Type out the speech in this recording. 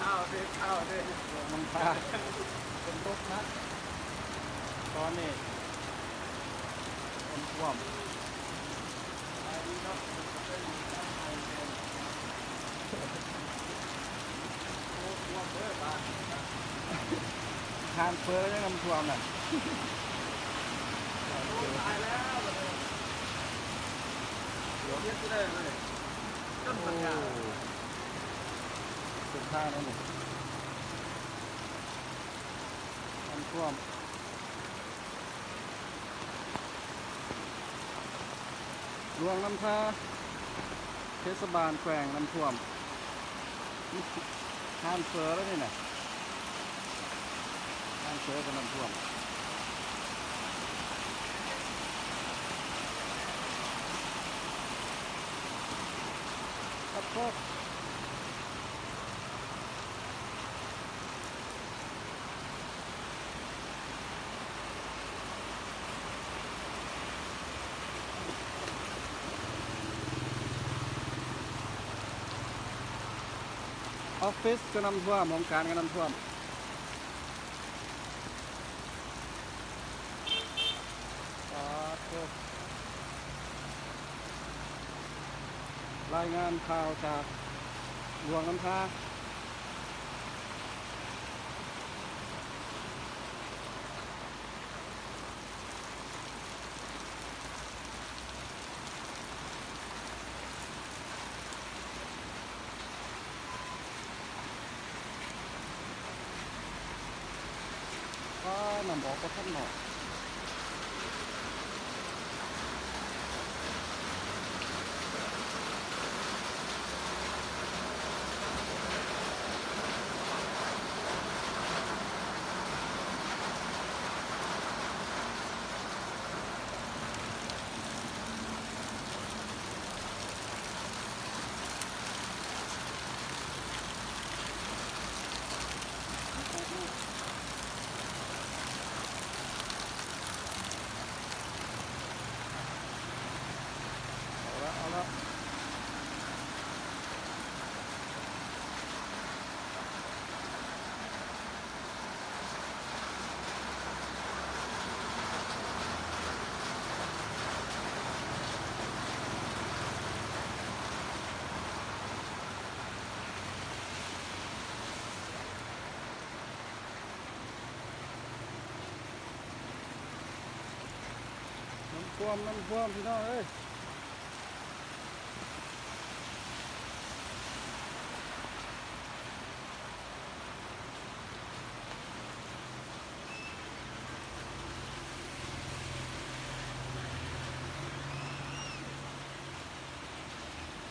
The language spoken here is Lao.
ເອົາເດ້ ເອົາເດ້ ເມືອງທ່າ ຝົນຕົກໜັກຕອນນີ້ ນ້ຳຖ້ວມ ຮ້ານເຝີກໍຍັງນ້ຳຖ້ວມນັ້ນ ຕາຍແລ້ວ ໂອ້ ເຮັດບໍ່ໄດ້ເລີຍ ໂອ້ ເສັ້ນທາງນັ້ນນີ້ ນ້ຳຖ້ວມ ຫຼວງນ້ຳທາ ເທດສະບານແຂວງນ້ຳຖ້ວມ ຮ້ານເຝີແລ້ວນີ້ນະ ຮ້ານເຝີກໍນ້ຳຖ້ວມ ປັດໂທ. ອອບຟິດກໍນ້ຳຖ້ວມ ຫ້ອງການກໍນ້ຳຖ້ວມ ສາທຸ ລາຍງານຂ່າວຈາກຫຼວງນ້ຳທາ. ອ້າ ນ້ຳອອກບໍ່ທັນເນາະ. ເອົາລະ ເອົາລະ. ນ້ຳຖ້ວມ ນ້ຳຖ້ວມ ພີ່ນ້ອງເອີຍ.